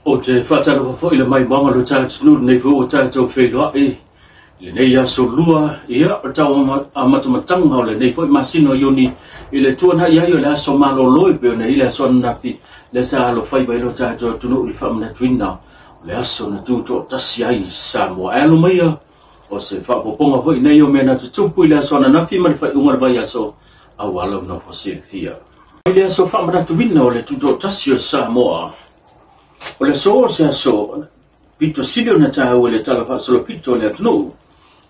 Ou te faatalofa foi i le maimoaga o lo tatou atunuu i lenei foi ua tatou feiloai i lenei aso Lua, ia, o le tau amatamataga o lenei foi masina o Iuni i le tuanai ai o le aso malolo e pei ona i ai le aso ananafi lea sa alofaiva ai lo tatou atunuu i le faamanatuina o le aso na tutoatasi ai Samoa. Ae alo maia o se faaopoopoga foi nei o mea na tutupu i le aso ananafi ma le faaiuga o le vaiaso aua lau nofo silafia. I le aso faamanatuina o le tutoatasi o Samoa, O le aso o se aso pito sili ona taua i le Tala Faasolopito o le atunuu,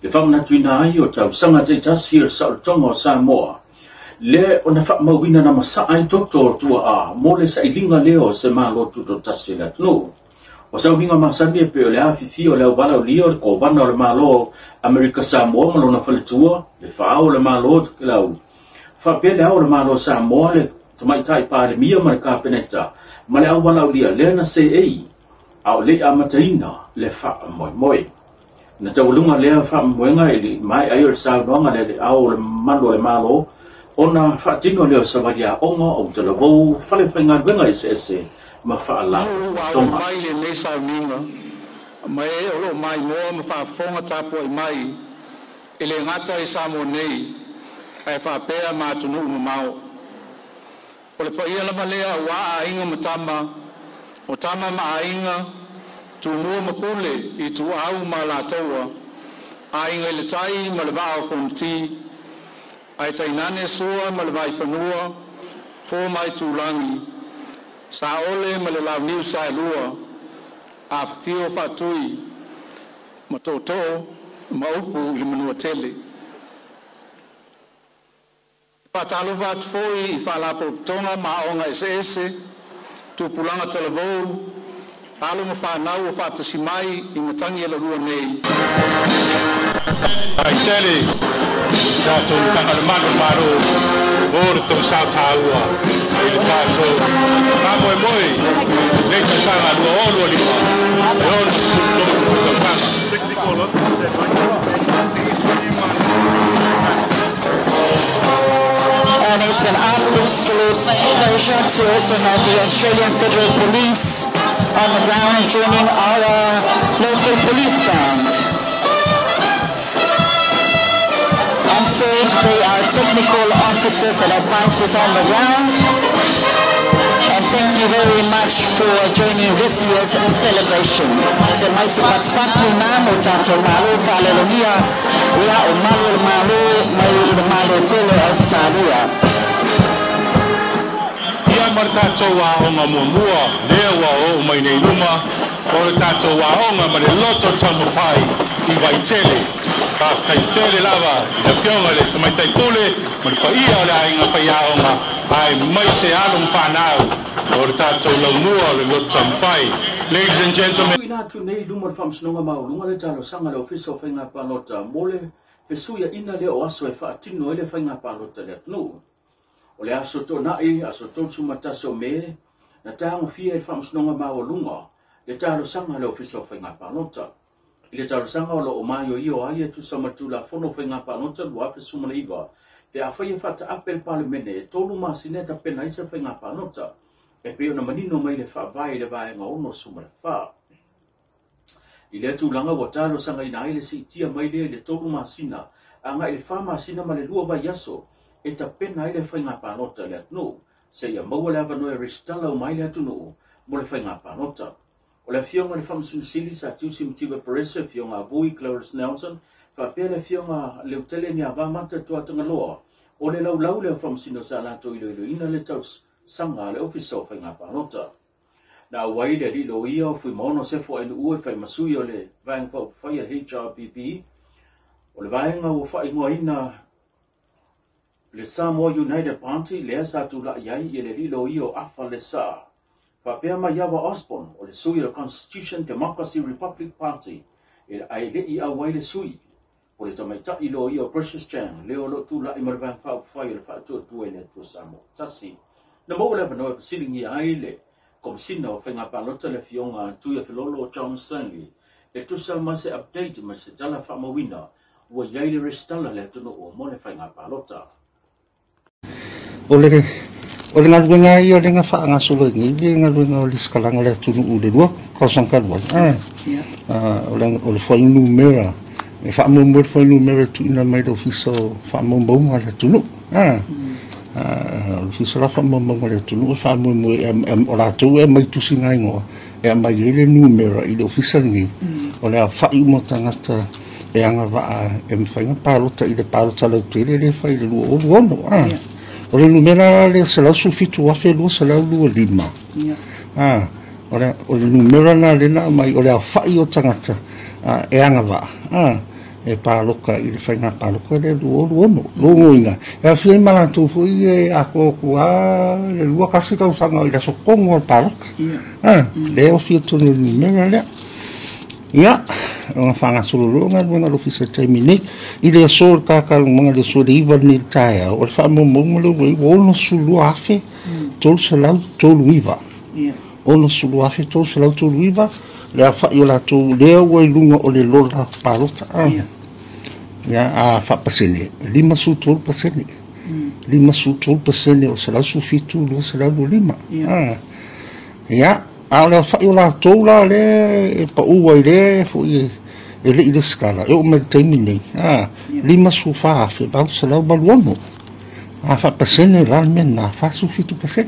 le faamanatuina ai o tausaga taitasi o le saolotoga o Samoa, lea ona faamauina na masaa ai toto o tuaa mo le sailiga lea o se Malo Tutoatasi o le atunuu. O sauniga masani e pei o le afifio o le auvalaulia o le Kovana o le Malo Amerika Samoa ma lona faletua, le Fao o le Malo o Tokelau, faapea le Ao o le Malo o Samoa, le Tamaitai Palemia ma le Kapeneta ma le auvalaulia lea na seei a o le i amataina le faamoemoe. Na taualuga lea faamoemoega i le maea ai o le saunoaga a le Ao o le Malu o le Malo ona faatino lea o savaliaoga o Utalavou, fale faigaluega eseese ma Ua faalapotopotoga. Mai lenei sauniga ma e o loo maimoa ma faafofoga tapuai mai e le gata i Samoa nei ae faapea ma atunuu mamao. O le paia lava lea auā Aiga ma Tama, o Tama ma Aiga, Tumua ma Pule, Ituau ma Alataua, Aiga i le Tai ma le Vaa o Fonoti, ae tainane Sua ma le Vaifanua, Fofo ma Aitulagi, Saole ma le Launiu Saelua, afifio Faatui ma Tootoo ma upu i le Manuatele. Faatalofa atu foi i faalapotopotoga ma aoga eseese, tupulaga talavou, alo ma fanau ua faatasi mai i matagi e lua nei. Aisele, tatou tagalemanu malo mo le tausaga taua i le tatou faamoemoe nei tausaga 2025 e 63 tausaga. And it's an absolute pleasure to also have the Australian Federal Police on the ground joining our local police band. I'm told they are technical officers and advisors on the ground. And thank you very much for joining this year's celebration. Se mai se patipati na mo tatou malo faalologia ia o malu o le malo mai i le malo tele Australia. Ia ma le tatou aoga muamua lea ua oo mai nei luma o le tatou aoga ma le loto taumafai i Vaitele. Faafetai tele lava i le afioga i le Tamaitai Pule ma le paia o le aiga faiaoga aemaise alo ma fanau o le tatou laumua o le loto taumafai. Ladies and gentlemen. Tuuina atu nei i luma o le Faamasinoga Maualuga le talosaga a le Ofisa o Faiga Palota mo le fesuiaiga lea o aso e faatino ai le faiga palota i le atunuu. O le aso Toonai, aso 31 o Me, na tagofia e le Faamasinoga Maualuga le talosaga a le Ofisa o Faiga Palota. I le talosaga o lo o maioio ai e tusa ma le Tulafono o Faiga Palota 2019, pe afai e faataape le Palemene e tolu masina e tapena ai se faiga palota, e pei ona manino mai le Faavae i le Vaega 64. I lea tulaga ua talosagaina ai le siitia mai lea i le tolu masina agai i le fa masina ma le lua vaiaso e tapena ai le faiga palota i le atunuu, seia maua le avanoa e resitala uma ai le atunuu mo le faiga palota. O le Afioga i le Faamasino Sili Sir Tusi Mativa Perese, Afioga a Vui Clarence Nelson, faapea le Afioga Leutele Niavamata Tuatagaloa, o le laulau lea o Faamasino sa latou iloiloina le tausaga a le Ofisa o Faiga Palota. Na auai le alii loia o Fuimaono Sefo Ainu'u e fai ma sui o le Vaega Faaupufai a le HRPP, o le vaega ua faaigoaina le Samoa United Party lea sa tulai ai i le alii loia o Afa Lesa, faapea Maiava Osborne o le sui o le Constitution Democracy Republic Party, ae le i auai le sui o le tamaitai loia o Precious Chang lea o lo o tulai ma le Vaega Faaupufai o le Faatuatua i le Atua Samoa Tasi. Na maua le avanoa e fesiligia ai le Komesina o Faiga Palota le Afioga Tuiafelolo John Stanley e tusa ma se update ma se tala faamauina ua i ai le resitala a le atunuu mo le faiga palota. O le O le galuega ia lea na faagasolo ai nei le galuega o le lesitalaga o le atunuu i le 2 tausaga talu ai. O le fuainumera e faamoemoe le fuainumera e tuuina mai le Ofisa o Faamaumauga a le atunuu. O le Ofisa la o Faamaumauga a le atunuu e faamoemoe o latou e aumai tusiga igoa e aumai ai le numera i le ofisa lenei o le aofai uma o tagata e agavaa e mafai ona palota i le palota lautele lea e fai i le 2026. O le numera la lea 117,225. O le numera lena lea na aumai o le aofai o tagata e agavaa e palota i le faiga palota lea 2026. Lona uiga, e aofia ai ma latou foi e atoa atu lava le 21 tausaga i le aso tonu o le palota. Lea e aofia i totonu o le numera lea. Ia, ona faagasolo loa galuega a le ofisa i le taimi nei. I le aso o le tatalomaga i le aso le 9 lenei i le taeao, o le faamaumauga lea ua i ai, ua 62,339. 62,339 le aofai o latou lea ua i luga o le lola palota. Ia, a faapasene, 53%. 53% o le 117,225. Ia, a o le aofai o latou la lea e pau ai lea foi e le i lesitala, e oo mai i le taimi nei, 54,886. A faapasene la le mea lena, 47%.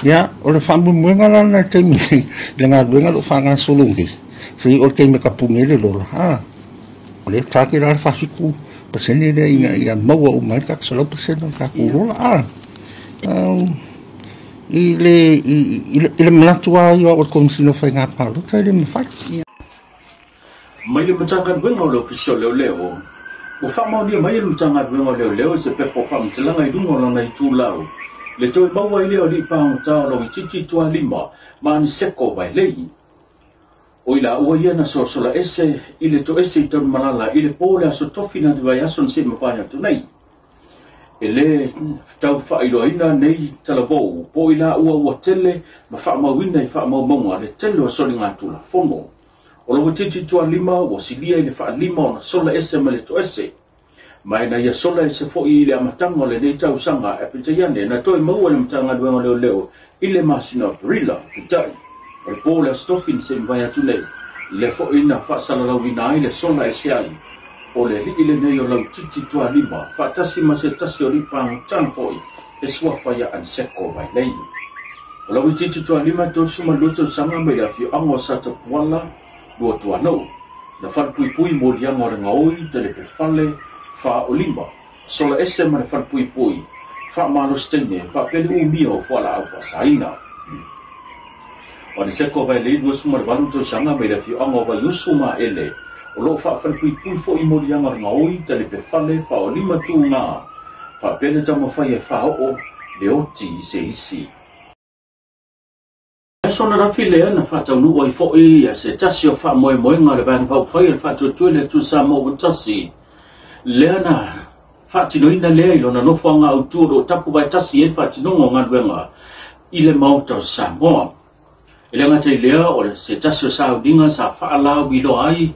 Ia, o le faamoemoega la lena i le taimi nei, i le galuega o lo o faagasolo nei, se o le taimi e tapuni ai le lola, o lea e target la le 47% lea ina ia maua uma ai le tatou 100% o le tatou lola. I le manatu lava ia o le Komesina o Faiga Palota e le mafai. Mai le Matagaluega o le Ofisa o Leoleo, ua faamaonia mai e le Matagaluega o Leoleo i se pepa o faamatalaga i luga o lana itulau le toe maua ai lea o alii pagota o Lauitiiti Tualima ma Aniseko Vaelei. O i laua ia na solasola ese i le toese i Tanumalala i le po o le aso tofi na te vaiaso na se'i mavae atu nei. E le tau faailoaina nei talavou po i laua ua tele ma faamauina i faamaumauga le tele o soligatulafono. O Lauitiiti Tualima ua silia i le faalima ona sola ese ma le toese. Ma e na ia sola ese foi i le amataga o lenei tausaga e peitai ane na toe maua le Matagaluega o Leoleo i le masina o Aperila. Peitai, o le po o le aso tofi na se'i mavae atu nei, lea foi na faasalalauina ai le sola ese ai o le alii lenei o Lauitiiti Tualima faatasi ma se tasi o alii pagota foi e suafa ia Aniseko Vaelei. O Lauitiiti Tualima e 32 tausaga mai le afioaga o Satapuala Luatuanuu, na falepuipui moliaga o le gaoi talepefale faaolima, sola ese ma le falepuipui faamalosi teine faapea le umia o fualaau faasaina. O Aniseko Vaelei 28 tausaga mai le afioaga o Vaiusu Maele, o loo faafalepuipui foi moliaga o le gaoi talepefale faaolima tuuga, faapea le taumafai e faaoo le oti i se isi. Aso ananafi lea na faataunuu ai foi se tasi o faamoemoega o le Vaega Faaupufai o le Faatuatua i le Atua Samoa ua tasi, lea na faatinoina lea i lona nofoaga autu o loo tapu vaetasi ai le faatinoga o galuega i le Maota o Samoa. E le gata i lea o se tasi o sauniga sa faalauiloa ai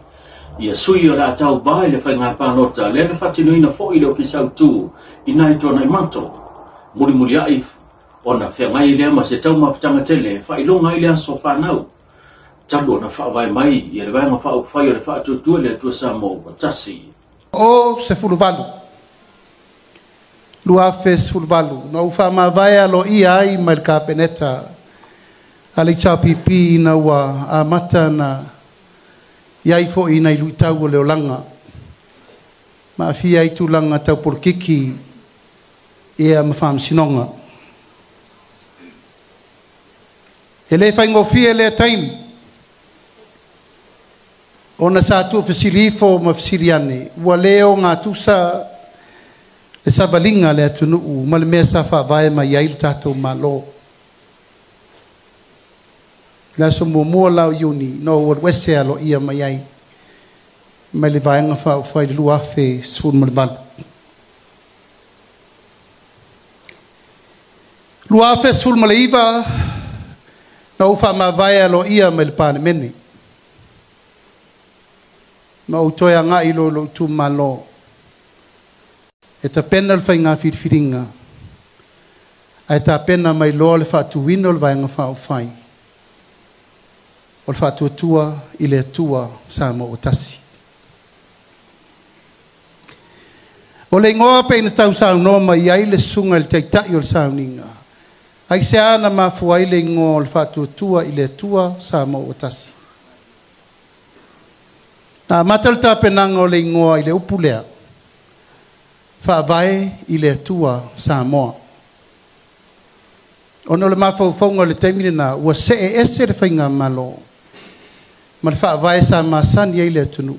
ia sui o le a tauvā i le faiga palota, lea na faatinoina foi le ofisa autu i nai Tuanaimato. Mulimuliai ona feagai lea ma se taumafataga tele e faailoga ai le aso fanau talu ona faavae mai ia le Vaega Faaupufai o le Faatuatua i le Atua Samoa ua tasi. O 18 2018 na ou faamavae aloaia ai mai le Kapeneta a le HRPP ina ua amata na iai foi nai luitau o le olaga ma aafia ai tulaga tau polokiki ia ma faamasinoga. E le faigofie lea taimi ona sa tuufesili ifo ma fesili ane ua le ogatusa le savaliga le atunuu ma le mea sa faavae mai ai le tatou Malo. Le aso muamua la o Iuni na ou alu ese aloaia mai ai mai le Vaega Faaupufai i le 2018. 2019 na ou faamavae aloaia mai le Palemene ma ou toe agai loa i lou itumalo e tapena le faiga filifiliga Ae tapena mai loa le faatuina o le Vaega Faaupufai o le Faatuatua i le Atua Samoa ua Tasi. O le igoa pei na tausaunoa mai ai le susuga i le Taitai o le Sauniga, aisea na mafua ai le igoa o le Faatuatua i le Atua Samoa ua Tasi. Na amata le tapenaga o le igoa i le upu lea, Faavae i le Atua Samoa. Ona o le mafaufauga o le taimi lena, ua see ese le faigamalo ma le faavae sa masani ai le atunuu,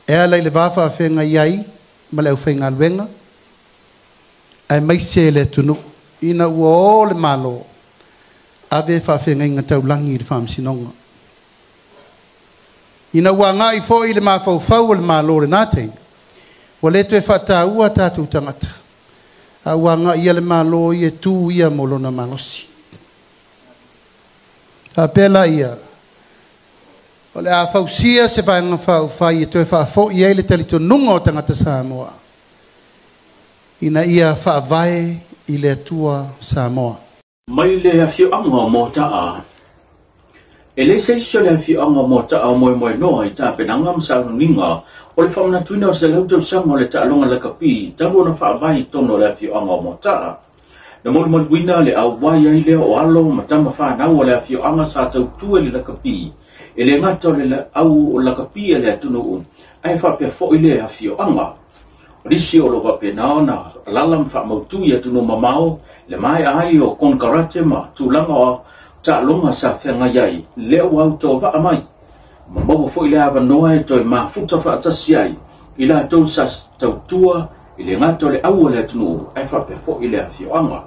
e ala i le va faafeagai ai ma le aufaigaluega, aemaise le atunuu, ina ua o le Malo ave faafeagaiga taulagi i le Faamasinoga. Ina ua agai foi le mafaufau o le Malo i lena taimi, ua le toe faataua tatou tagata, a ua agai ia le Malo ia tu ia mo lona malosi. Faapea laia, o le a fausia se Vaega Faaupufai e toe faafoi ai le talitonuga o tagata Samoa, ina ia faavae i le Atua Samoa. Mai le afioaga o Moataa. E leai se isi o le afioaga o Moataa o moemoenoa i tapenaga ma sauniga o le faamanatuina o le 100 tausaga o le taaloga lakapi talu ona faavae i totonu o le afioaga o Moataa. Na molimauina le auai ai lea o alo ma tama fanau o le afioaga sa tautua i le lakapi, e le gata o le au lakapi a le atunuu, ae faapea foi le afioaga. O nisi o lo o faapena ona alaala ma faamautu i atunuu mamao le maea ai o konekarate ma tulaga o taaloga sa feagai ai, lea ua autovaa mai ma maua foi le avanoa e toe mafuta faatasi ai i latou sa tautua i le gata o le au a le atunuu ae faapea foi le afioaga.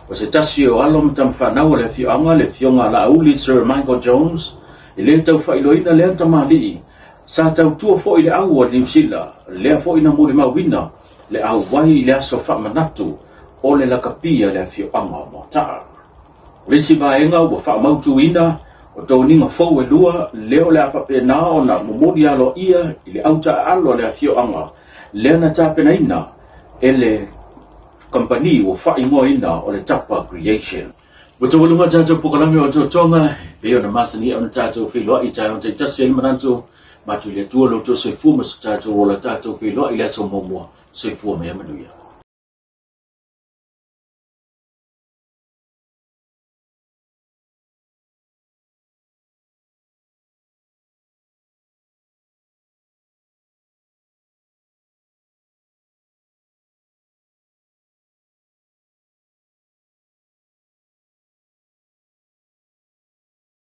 O se tasi o alo ma tama fanau o le afioaga, le afioga Laauli Sir Michael Jones, e le tau faailoaina lea tamalii sa tautua foi i le au a Niu Sila, lea foi na molimauina le auai i le aso faamanatu o le lakapi a le afioaga o Moataa. O le isi vaega ua faamautuina o toniga fou e lua, lea o le a faapena ona momoli aloaia i le autaaalo a le afioaga, lea na tapenaina e le kamupani ua faaigoaina o le Tapa Creation. Ua taualuga tatou polokalame o Otootoga e pei ona masani ona tatou feiloai i taeao taitasi ai le manatu matou i le Atua lo outou soifua ma so tatou ola tatou feiloai i le aso muamua. Soifua ma ia manuia.